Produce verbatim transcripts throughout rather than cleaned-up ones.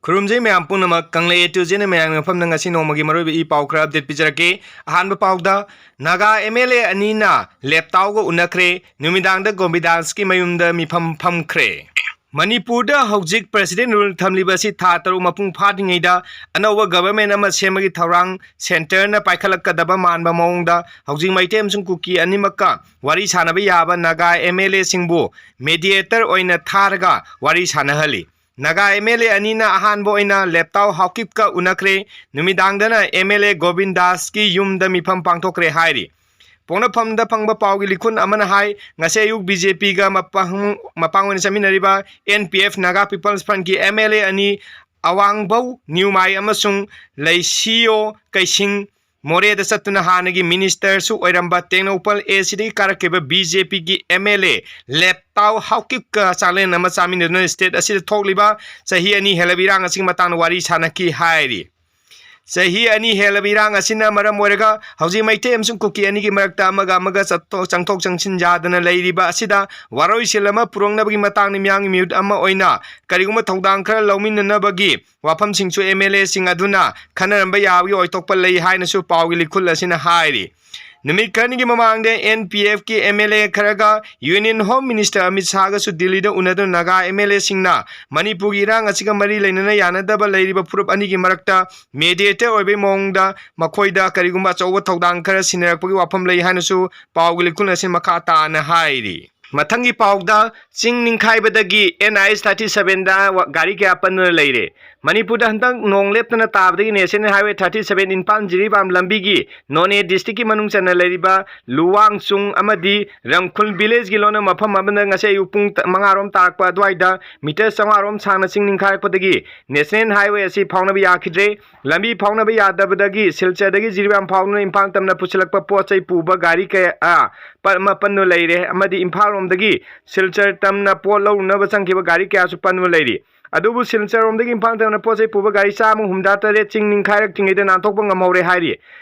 ꯈꯨꯔꯨꯝꯖꯩ ꯃꯌꯥꯝ ꯄꯨꯝꯅꯃꯛ꯫ ꯀꯪꯂꯩ ꯑꯦ ꯇꯨ ꯖꯦꯠꯅ ꯃꯌꯥꯝꯒꯤ ꯃꯐꯝꯗ ꯉꯁꯤ ꯅꯣꯡꯃꯒꯤ ꯃꯔꯨꯑꯣꯏꯕ ꯏ ꯄꯥꯎ ꯈꯔ ꯑꯞꯗꯦꯠ ꯄꯤꯖꯔꯛꯀꯦ꯫ ꯑꯍꯥꯟꯕ ꯄꯥꯎꯗ, ꯅꯥꯒꯥ ꯑꯦꯝ ꯑꯦꯜ ꯑꯦ ꯑꯅꯤꯅ ꯂꯦꯞꯇꯥꯎꯒ ꯎꯅꯈ꯭ꯔꯦ꯫ ꯅꯨꯃꯤꯗꯥꯡꯗ ꯒꯣꯕꯤꯟꯗꯥꯁꯀꯤ ꯃꯌꯨꯝꯗ ꯃꯤꯐꯝ ꯐꯝꯈ꯭ꯔꯦ꯫ ꯃꯅꯤꯄꯨꯔꯗ ꯍꯧꯖꯤꯛ ꯄ꯭ꯔꯦꯁꯤꯗꯦꯟ ꯔꯨꯜ ꯊꯝꯂꯤꯕ ꯑꯁꯤ ꯊꯥ ꯇꯔꯨꯛ ꯃꯄꯨꯡ ꯐꯥꯗ꯭ꯔꯤꯉꯩꯗ ꯑꯅꯧꯕ ꯒꯕꯔꯃꯦꯟ ꯑꯃ ꯁꯦꯝꯕꯒꯤ ꯊꯧꯔꯥꯡ ꯁꯦꯟꯇꯔꯅ ꯄꯥꯏꯈꯠꯂꯛꯀꯗꯕ ꯃꯥꯟꯕ ꯃꯑꯣꯡꯗ ꯍꯧꯖꯤꯛ ꯃꯩꯇꯩ ꯑꯃꯁꯨꯡ ꯀꯨꯀꯤ ꯑꯅꯤꯃꯛꯀ ꯋꯥꯔꯤ ꯁꯥꯟꯅꯕ ꯌꯥꯕ ꯅꯥꯒꯥ ꯑꯦꯝ ꯑꯦꯜ ꯑꯦꯁꯤꯡꯕꯨ ꯃꯦꯗꯤꯌꯦꯇꯔ ꯑꯣꯏꯅ ꯊꯥꯔꯒ ꯋꯥꯔꯤ ꯁꯥꯟꯅꯍꯜꯂꯤ꯫ ꯅꯥꯒꯥ ꯑꯦꯝ ꯑꯦꯜ ꯑꯦ ꯑꯅꯤꯅ ꯑꯍꯥꯟꯕ ꯑꯣꯏꯅ ꯂꯦꯞꯇꯥꯎ ꯍꯥꯎꯀꯤꯞꯀ ꯎꯅꯈ꯭ꯔꯦ꯫ ꯅꯨꯃꯤꯗꯥꯡꯗꯅ ꯑꯦꯝ ꯑꯦꯜ ꯑꯦ ꯒꯣꯕꯤꯟꯗꯥꯁꯀꯤ ꯌꯨꯝꯗ ꯃꯤꯐꯝ ꯄꯥꯡꯊꯣꯛꯈ꯭ꯔꯦ ꯍꯥꯏꯔꯤ꯫ ꯄꯣꯛꯅꯐꯝꯗ ꯐꯪꯕ ꯄꯥꯎꯒꯤ ꯂꯤꯈꯨꯟ ꯑꯃꯅ ꯍꯥꯏ, ꯉꯁꯤ ꯑꯌꯨꯛ ꯕꯤ ꯖꯦ ꯄꯤꯒ ꯃꯄꯥꯡ-, ꯃꯄꯥꯡ ꯑꯣꯏꯅ ꯆꯠꯃꯤꯟꯅꯔꯤꯕ N P F Naga people's ꯐ꯭ꯔꯟꯠꯀꯤ ꯑꯦꯝ ꯑꯦꯜ ꯑꯦ ꯑꯅꯤ ꯑꯋꯥꯡꯕꯧ ꯅ꯭ꯌꯨꯃꯥꯏ ꯑꯃꯁꯨꯡ ꯂꯩꯁꯤꯌꯣ ꯀꯩꯁꯤꯡ ꯃꯣꯔꯦꯗ ꯆꯠꯇꯨꯅ ꯍꯥꯟꯅꯒꯤ ꯃꯤꯅꯤꯁꯇꯔꯁꯨ ꯑꯣꯏꯔꯝꯕ ꯇꯦꯡꯅꯧꯄꯜ ꯑꯦ ꯁꯤꯗꯒꯤ ꯀꯥꯔꯛꯈꯤꯕ ꯕꯤ ꯖꯦ ꯄꯤꯒꯤ ꯑꯦꯝ ꯑꯦꯜ ꯑꯦ ꯂꯦꯞꯇꯥꯎ ꯍꯥꯎꯀꯤꯞꯀ ꯆꯥꯛꯂꯦꯟ ꯑꯃ ꯆꯥꯃꯤꯟꯅꯗꯨꯅ ꯁ꯭ꯇꯦꯠ ꯑꯁꯤꯗ ꯊꯣꯛꯂꯤꯕ ꯆꯍꯤ ꯑꯅꯤ ꯍꯦꯜꯂꯕ ꯏꯔꯥꯡ ꯑꯁꯤꯒꯤ ꯃꯇꯥꯡꯗ ꯋꯥꯔꯤ ꯁꯥꯟꯅꯈꯤ ꯍꯥꯏꯔꯤ꯫ ꯆꯍꯤ ꯑꯅꯤ ꯍꯦꯜꯂꯕ ꯏꯔꯥꯡ ꯑꯁꯤꯅ ꯃꯔꯝ ꯑꯣꯏꯔꯒ ꯍꯧꯖꯤꯛ ꯃꯩꯇꯩ ꯑꯃꯁꯨꯡ ꯀꯨꯀꯤ ꯑꯅꯤꯒꯤ ꯃꯔꯛꯇ ꯑꯃꯒ ꯑꯃꯒ ꯆꯠꯊꯣꯛ-, ꯆꯪꯊꯣꯛ ꯆꯪꯁꯤꯟ ꯌꯥꯗꯅ ꯂꯩꯔꯤꯕ ꯑꯁꯤꯗ ꯋꯥꯔꯣꯏꯁꯤꯟ ꯑꯃ ꯄꯨꯔꯛꯅꯕꯒꯤ ꯃꯇꯥꯡꯗ ꯃꯤꯌꯥꯝꯒꯤ ꯃꯤꯍꯨꯠ ꯑꯃ ꯑꯣꯏꯅ ꯀꯔꯤꯒꯨꯝꯕ ꯊꯧꯗꯥꯡ ꯈꯔ ꯂꯧꯃꯤꯟꯅꯅꯕꯒꯤ ꯋꯥꯐꯝꯁꯤꯡꯁꯨ ꯑꯦꯝ ꯑꯦꯜ ꯑꯦꯁꯤꯡ ꯑꯗꯨꯅ ꯈꯟꯅꯔꯝꯕ ꯌꯥꯕꯒꯤ ꯑꯣꯏꯊꯣꯛꯄ ꯂꯩ ꯍꯥꯏꯅꯁꯨ ꯄꯥꯎꯒꯤ ꯂꯤꯈꯨꯜ ꯑꯁꯤꯅ ꯍꯥꯏꯔꯤ꯫ ꯅꯨꯃꯤꯠ ꯈꯔꯅꯤꯒꯤ ꯃꯃꯥꯡꯗ ꯑꯦꯟ ꯄꯤ ꯑꯦꯐꯀꯤ ꯑꯦꯝ ꯑꯦꯜ ꯑꯦ ꯈꯔꯒ ꯌꯨꯅꯤꯌꯟ ꯍꯣꯝ ꯃꯤꯅꯤꯁꯇꯔ ꯑꯃꯤꯠ ꯁꯥꯍꯒꯁꯨ ꯗꯤꯜꯂꯤꯗ ꯎꯅꯗꯨꯅ ꯅꯥꯒꯥ ꯑꯦꯝ ꯑꯦꯜ ꯑꯦꯁꯤꯡꯅ ꯃꯅꯤꯄꯨꯔꯒꯤ ꯏꯔꯥꯡ ꯑꯁꯤꯒ ꯃꯔꯤ ꯂꯩꯅꯅ ꯌꯥꯅꯗꯕ ꯂꯩꯔꯤꯕ ꯐꯨꯔꯨꯞ ꯑꯅꯤꯒꯤ ꯃꯔꯛꯇ ꯃꯦꯗꯤꯌꯦꯇꯔ ꯑꯣꯏꯕꯒꯤ ꯃꯑꯣꯡꯗ ꯃꯈꯣꯏꯗ ꯀꯔꯤꯒꯨꯝꯕ ꯑꯆꯧꯕ ꯊꯧꯗꯥꯡ ꯈꯔ ꯁꯤꯟꯅꯔꯛꯄꯒꯤ ꯋꯥꯐꯝ ꯂꯩ ꯍꯥꯏꯅꯁꯨ ꯄꯥꯎꯒꯤ ꯂꯤꯈꯨꯜ ꯑꯁꯤꯅ ꯃꯈꯥ ꯇꯥꯅ ꯍꯥꯏꯔꯤ꯫ ꯃꯊꯪꯒꯤ ꯄꯥꯎꯗ, ꯆꯤꯡ ꯅꯤꯡꯈꯥꯏꯕꯗꯒꯤ ꯑꯦꯟ ꯑꯩꯆ thirty sevenꯗ ꯒꯥꯔꯤ ꯀꯌꯥ ꯄꯟꯗꯨꯅ ꯂꯩꯔꯦ꯫ ꯃꯅꯤꯄꯨꯔꯗ ꯍꯟꯗꯛ ꯅꯣꯡ ꯂꯦꯞꯇꯅ ꯇꯥꯕꯗꯒꯤ National Highway thirty seven Imphal Jiribam ꯂꯝꯕꯤꯒꯤ ꯅꯣꯅꯦ ꯗꯤꯁꯇ꯭ꯔꯤꯛꯀꯤ ꯃꯅꯨꯡ ꯆꯟꯅ ꯂꯩꯔꯤꯕ ꯂꯨꯋꯥꯡꯆꯨꯡ ꯑꯃꯗꯤ ꯔꯪꯈꯨꯜ ꯚꯤꯂꯦꯖꯀꯤ ꯂꯣꯟꯅ ꯃꯐꯝ ꯑꯃꯗ ꯉꯁꯤ ꯑꯌꯨꯛ ꯄꯨꯡ ꯇ-, ꯃꯉꯥ ꯔꯣꯝ ꯇꯥꯔꯛꯄ ꯑꯗꯨꯋꯥꯏꯗ ꯃꯤꯇꯔ ꯆꯥꯝꯃꯉꯥ ꯔꯣꯝ ꯁꯥꯡꯅ ꯆꯤꯡ ꯅꯤꯡꯈꯥꯏꯔꯛꯄꯗꯒꯤ National Highway ꯑꯁꯤ ꯐꯥꯎꯅꯕ ꯌꯥꯈꯤꯗ꯭ꯔꯦ꯫ ꯂꯝꯕꯤ ꯐꯥꯎꯅꯕ ꯌꯥꯗꯕꯗꯒꯤ ꯁꯤꯜꯆꯔꯗꯒꯤ ꯖꯤꯔꯤꯕꯥꯝ ꯐꯥꯎꯗꯨꯅ ꯏꯝꯐꯥꯜ ꯇꯝꯅ ꯄꯨꯁꯤꯜꯂꯛꯄ ꯄꯣꯠ ꯆꯩ ꯄꯨꯕ ꯒꯥꯔꯤ ꯀꯌꯥ, ꯑ, ꯄ-, ꯑꯃ ꯄꯟꯗꯨꯅ ꯂꯩꯔꯦ ꯑꯃꯗꯤ ꯏꯝꯐꯥꯜ ꯂꯣꯝꯗꯒꯤ ꯁꯤꯜꯆꯔ ꯇꯝꯅ ꯄꯣꯠ ꯂꯧꯔꯨꯅꯕ ꯆꯪꯈꯤꯕ ꯒꯥꯔꯤ ꯀꯌꯥꯁꯨ ꯄꯟꯗꯨꯅ ꯂꯩꯔꯤ꯫ ꯑꯗꯨꯕꯨ ꯁꯤꯜꯆꯔꯔꯣꯝꯗꯒꯤ ꯏꯝꯐꯥꯜ ꯊꯦꯡꯅ ꯄꯣꯠ ꯆꯩ ꯄꯨꯕ ꯒꯥꯔꯤ ꯆꯥꯝꯃ ꯍꯨꯝꯗ꯭ꯔꯥ ꯇꯔꯦꯠ ꯆꯤꯡ ꯅꯤꯡꯈꯥꯏꯔꯛꯇ꯭ꯔꯤꯉꯩꯗ ꯅꯥꯟꯊꯣꯛꯄ ꯉꯝꯍꯧꯔꯦ ꯍꯥꯏꯔꯤ꯫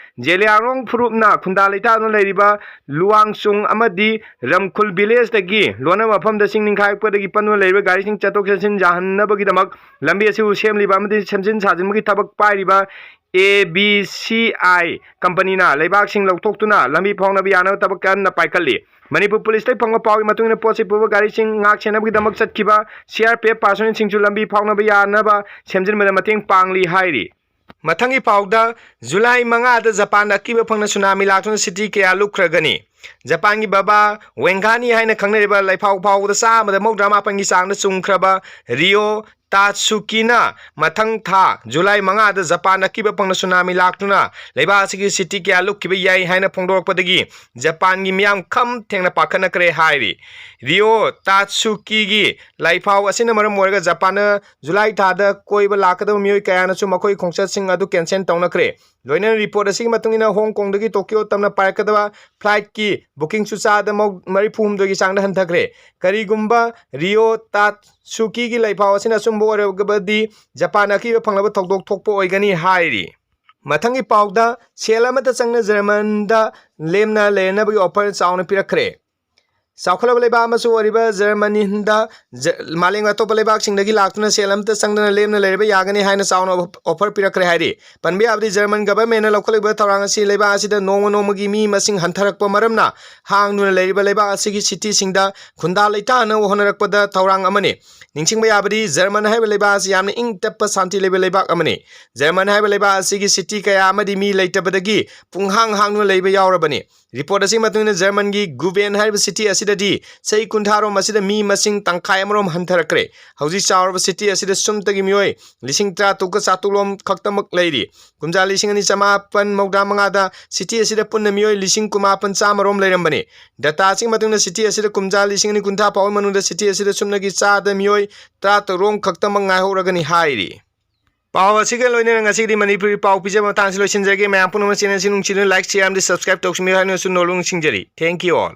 ꯖꯦꯂꯤꯌꯥꯡꯔꯣꯡ ꯐꯨꯔꯨꯞꯅ ꯈꯨꯟꯗꯥ ꯂꯩꯇꯥꯗꯨꯅ ꯂꯩꯔꯤꯕ ꯂꯨꯋꯥꯡꯆꯨꯡ ꯑꯃꯗꯤ ꯔꯝꯈꯨꯜ ꯚꯤꯂꯦꯖꯇꯒꯤ ꯂꯣꯟꯅꯕ ꯃꯐꯝꯗ ꯆꯤꯡ ꯅꯤꯡꯈꯥꯏꯔꯛꯄꯗꯒꯤ ꯄꯟꯗꯨꯅ ꯂꯩꯔꯤꯕ ꯒꯥꯔꯤꯁꯤꯡ ꯆꯠꯊꯣꯛ ꯆꯠꯁꯤꯟ ꯌꯥꯍꯟꯅꯕꯒꯤꯗꯃꯛ ꯂꯝꯕꯤ ꯑꯁꯤꯕꯨ ꯁꯦꯝꯂꯤꯕ ꯑꯃꯗꯤ ꯁꯦꯝꯖꯤꯟ ꯁꯥꯖꯤꯟꯕꯒꯤ ꯊꯕꯛ ꯄꯥꯏꯔꯤꯕ ꯑꯦ ꯕꯤ ꯁꯤ ꯑꯥꯏ ꯀꯝꯄꯅꯤꯅ ꯂꯩꯕꯥꯛꯁꯤꯡ ꯂꯧꯊꯣꯛꯇꯨꯅ ꯂꯝꯕꯤ ꯐꯥꯎꯅꯕ ꯌꯥꯅꯕ ꯊꯕꯛ ꯀꯟꯅ ꯄꯥꯏꯈꯠꯂꯤ꯫ ꯃꯅꯤꯄꯨꯔ ꯄꯨꯂꯤꯁꯇꯒꯤ ꯐꯪꯕ ꯄꯥꯎꯒꯤ ꯃꯇꯨꯡ ꯏꯟꯅ ꯄꯣꯠ ꯆꯩ ꯄꯨꯕ ꯒꯥꯔꯤꯁꯤꯡ ꯉꯥꯛ ꯁꯦꯟꯅꯕꯒꯤꯗꯃꯛ ꯆꯠꯈꯤꯕ ꯁꯤ ꯑꯥꯔ ꯄꯤ ꯑꯦꯐ ꯄꯥꯔꯁꯣꯅꯦꯜꯁꯤꯡꯁꯨ ꯂꯝꯕꯤ ꯐꯥꯎꯅꯕ ꯌꯥꯅꯕ ꯁꯦꯝꯖꯤꯟꯕꯗ ꯃꯇꯦꯡ ꯄꯥꯡꯂꯤ ꯍꯥꯏꯔꯤ꯫ ꯃꯊꯪꯒꯤ ꯄꯥꯎꯗ, ꯖꯨꯂꯥꯏ ꯃꯉꯥꯗ ꯖꯄꯥꯟꯗ ꯑꯀꯤꯕ ꯐꯪꯅ ꯁꯨꯅꯥꯃꯤ ꯂꯥꯛꯇꯨꯅ ꯁꯤꯇꯤ ꯀꯌꯥ ꯂꯨꯞꯈ꯭ꯔꯒꯅꯤ꯫ ꯖꯄꯥꯟꯒꯤ ꯕꯕꯥ ꯋꯦꯡꯒꯥꯅꯤ ꯍꯥꯏꯅ ꯈꯪꯅꯔꯤꯕ ꯂꯩꯐꯥꯎ ꯐꯥꯎꯕꯗ ꯆꯥꯝꯃꯗ ꯃꯧꯗ꯭ꯔꯥ ꯃꯥꯄꯟꯒꯤ ꯆꯥꯡꯗ ꯆꯨꯝꯈ꯭ꯔꯕ ꯔꯤꯑꯣ ꯇꯥꯠꯁꯨꯀꯤꯅ ꯃꯊꯪ ꯊꯥ ꯖꯨꯂꯥꯏ ꯃꯉꯥꯗ ꯖꯄꯥꯟ ꯑꯀꯤꯕ ꯐꯪꯅ ꯁꯨꯅꯥꯃꯤ ꯂꯥꯛꯇꯨꯅ ꯂꯩꯕꯥꯛ ꯑꯁꯤꯒꯤ ꯁꯤꯇꯤ ꯀꯌꯥ ꯂꯨꯞꯈꯤꯕ ꯌꯥꯏ ꯍꯥꯏꯅ ꯐꯣꯡꯗꯣꯔꯛꯄꯗꯒꯤ ꯖꯄꯥꯟꯒꯤ ꯃꯤꯌꯥꯝ ꯈꯝ ꯊꯦꯡꯅ ꯄꯥꯈꯠꯅꯈ꯭ꯔꯦ ꯍꯥꯏꯔꯤ꯫ ꯔꯤꯑꯣ ꯇꯥꯠꯁꯨꯀꯤꯒꯤ ꯂꯩꯐꯥꯎ ꯑꯁꯤꯅ ꯃꯔꯝ ꯑꯣꯏꯔꯒ ꯖꯄꯥꯟꯅ ꯖꯨꯂꯥꯏ ꯊꯥꯗ ꯀꯣꯏꯕ ꯂꯥꯛꯀꯗꯕ ꯃꯤꯑꯣꯏ ꯀꯌꯥꯅꯁꯨ ꯃꯈꯣꯏꯒꯤ ꯈꯣꯡꯆꯠꯁꯤꯡ ꯑꯗꯨ ꯀꯦꯟꯁꯦꯜ ꯇꯧꯅꯈ꯭ꯔꯦ꯫ ꯂꯣꯏꯅꯅ ꯔꯤꯄꯣꯔꯠ ꯑꯁꯤꯒꯤ ꯃꯇꯨꯡ ꯏꯟꯅ ꯍꯣꯡ ꯀꯣꯡꯗꯒꯤ ꯇꯣꯀꯤꯌꯣ ꯇꯝꯅ ꯄꯥꯏꯔꯛꯀꯗꯕ ꯐ꯭ꯂꯥꯏꯠꯀꯤ ꯕꯨꯀꯤꯡꯁꯨ ꯆꯥꯗ ꯃꯧ-, ꯃꯔꯤꯐꯨ ꯍꯨꯝꯗꯣꯏꯒꯤ ꯆꯥꯡꯗ ꯍꯟꯊꯈ꯭ꯔꯦ꯫ ꯀꯔꯤꯒꯨꯝꯕ ꯔꯤꯑꯣ ꯇꯥꯠꯁꯨꯀꯤꯒꯤ ꯂꯩꯐꯥꯎ ꯑꯁꯤꯅ ꯑꯆꯨꯝꯕ ꯑꯣꯏꯔꯕꯗꯤ ꯖꯄꯥꯟ ꯑꯀꯤꯕ ꯐꯪꯂꯕ ꯊꯧꯗꯣꯛ ꯊꯣꯛꯄ ꯑꯣꯏꯒꯅꯤ ꯍꯥꯏꯔꯤ꯫ ꯃꯊꯪꯒꯤ ꯄꯥꯎꯗ, ꯁꯦꯜ ꯑꯃꯠꯇ ꯆꯪꯅ ꯖꯔꯃꯟꯗ ꯂꯦꯝꯅ ꯂꯩꯔꯅꯕꯒꯤ ꯑꯣꯐꯔ ꯆꯥꯎꯅ ꯄꯤꯔꯛꯈ꯭ꯔꯦ꯫ ꯆꯥꯎꯈꯠꯂꯕ ꯂꯩꯕꯥꯛ ꯑꯃꯁꯨ ꯑꯣꯏꯔꯤꯕ ꯖꯔꯃꯅꯤꯗ ꯖ-, ꯃꯥꯂꯦꯝꯒꯤ ꯑꯇꯣꯞꯄ ꯂꯩꯕꯥꯛꯁꯤꯡꯗꯒꯤ ꯂꯥꯛꯇꯨꯅ ꯁꯦꯜ ꯑꯃꯠꯇ ꯆꯪꯗꯅ ꯂꯦꯝꯅ ꯂꯩꯔꯕ ꯌꯥꯒꯅꯤ ꯍꯥꯏꯅ ꯆꯥꯎꯅ ꯑꯣꯐ-, ꯑꯣꯐꯔ ꯄꯤꯔꯛꯈ꯭ꯔꯦ ꯍꯥꯏꯔꯤ꯫ ꯄꯟꯕ ꯌꯥꯕꯗꯤ, ꯖꯔꯃꯟ ꯒꯚꯔꯟꯃꯦꯟꯅ ꯂꯧꯈꯠꯂꯤꯕ ꯊꯧꯔꯥꯡ ꯑꯁꯤ ꯂꯩꯕꯥꯛ ꯑꯁꯤꯗ ꯅꯣꯡꯃ ꯅꯣꯡꯃꯒꯤ ꯃꯤ ꯃꯁꯤꯡ ꯍꯟꯊꯔꯛꯄ ꯃꯔꯝꯅ ꯍꯥꯡꯗꯨꯅ ꯂꯩꯔꯤꯕ ꯂꯩꯕꯥꯛ ꯑꯁꯤꯒꯤ ꯁꯤꯇꯤꯁꯤꯡꯗ ꯈꯨꯟꯗꯥ ꯂꯩꯇꯥꯅꯕ ꯍꯣꯠꯅꯔꯛꯄꯗ ꯊꯧꯔꯥꯡ ꯑꯃꯅꯤ꯫ ꯅꯤꯡꯁꯤꯡꯕ ꯌꯥꯕꯗꯤ, ꯖꯔꯃꯟ ꯍꯥꯏꯕ ꯂꯩꯕꯥꯛ ꯑꯁꯤ ꯌꯥꯝꯅ ꯏꯪ ꯇꯞꯄ ꯁꯥꯟꯇꯤ ꯂꯩꯕ ꯂꯩꯕꯥꯛ ꯑꯃꯅꯤ꯫ ꯖꯔꯃꯟ ꯍꯥꯏꯕ ꯂꯩꯕꯥꯛ ꯑꯁꯤꯒꯤ ꯁꯤꯇꯤ ꯀꯌꯥ ꯑꯃꯗꯤ ꯃꯤ ꯂꯩꯇꯕꯗꯒꯤ ꯄꯨꯡꯍꯥꯡ ꯍꯥꯡꯗꯨꯅ ꯂꯩꯕ ꯌꯥꯎꯔꯕꯅꯤ꯫ ꯔꯤꯄꯣꯔꯠ ꯑꯁꯤꯒꯤ ꯃꯇꯨꯡ ꯏꯟꯅ, ꯖꯔꯃꯟꯒꯤ ꯒꯨꯕꯦꯟ ꯍꯥꯏꯔꯤꯕ ꯁꯤꯇꯤ ꯑꯁꯤꯗꯗꯤ ꯆꯍꯤ ꯀꯨꯟꯊ꯭ꯔꯥꯔꯣꯝ ꯑꯁꯤꯗ ꯃꯤ ꯃꯁꯤꯡ ꯇꯪꯈꯥꯏ ꯑꯃꯔꯣꯝ ꯍꯟꯊꯔꯛꯈ꯭ꯔꯦ꯫ ꯍꯧꯖꯤꯛ ꯆꯥꯎꯔꯕ ꯁꯤꯇꯤ ꯑꯁꯤꯗ ꯁꯨꯞꯅꯇꯒꯤ ꯃꯤꯑꯣꯏ ꯂꯤꯁꯤꯡ ꯇꯔꯥꯇꯔꯨꯛꯀ ꯆꯥꯇ꯭ꯔꯨꯛꯂꯣꯝ ꯈꯛꯇꯃꯛ ꯂꯩꯔꯤ꯫ ꯀꯨꯝꯖꯥ ꯂꯤꯁꯤꯡ ꯑꯅꯤ ꯆꯃꯥꯄꯟ ꯃꯧꯗ꯭ꯔꯥ ꯃꯉꯥꯗ ꯁꯤꯇꯤ ꯑꯁꯤꯗ ꯄꯨꯟꯅ ꯃꯤꯑꯣꯏ ꯂꯤꯁꯤꯡ ꯀꯨꯟꯃꯥꯄꯟ ꯆꯥꯝꯃꯔꯣꯝ ꯂꯩꯔꯝꯕꯅꯤ꯫ ꯗꯇꯥ ꯑꯁꯤꯒꯤ ꯃꯇꯨꯡ ꯏꯟꯅ, ꯁꯤꯇꯤ ꯑꯁꯤꯗ ꯀꯨꯝꯖꯥ ꯂꯤꯁꯤꯡ ꯑꯅꯤ ꯀꯨꯟꯊ꯭ꯔꯥ ꯐꯥꯎꯕꯒꯤ ꯃꯅꯨꯡꯗ ꯁꯤꯇꯤ ꯑꯁꯤꯗ ꯁꯨꯞꯅꯒꯤ ꯆꯥꯗ ꯃꯤꯑꯣꯏ ꯇꯔꯥꯇꯔꯨꯛꯔꯣꯝ ꯈꯛꯇꯃꯛ ꯉꯥꯏꯍꯧꯔꯒꯅꯤ ꯍꯥꯏꯔꯤ꯫ ꯄꯥꯎ ꯑꯁꯤꯒ ꯂꯣꯏꯅꯅ ꯉꯁꯤꯒꯤꯗꯤ ꯃꯅꯤꯄꯨꯔꯤ ꯄꯥꯎ ꯄꯤꯖꯕ ꯃꯇꯥꯡꯁꯤ ꯂꯣꯏꯁꯤꯟꯖꯔꯒꯦ꯫ ꯃꯌꯥꯝ ꯄꯨꯝꯅꯃꯛ ꯆꯦꯅꯦꯜ ꯑꯁꯤ ꯅꯨꯡꯁꯤꯗꯨꯅ like, share ꯑꯃꯗꯤ subscribe ꯇꯧꯁꯤꯟꯕꯤꯌꯨ ꯍꯥꯏꯅꯁꯨ ꯅꯣꯜꯂꯨꯛ ꯅꯤꯡꯁꯤꯡꯖꯔꯤ꯫ Thank you all.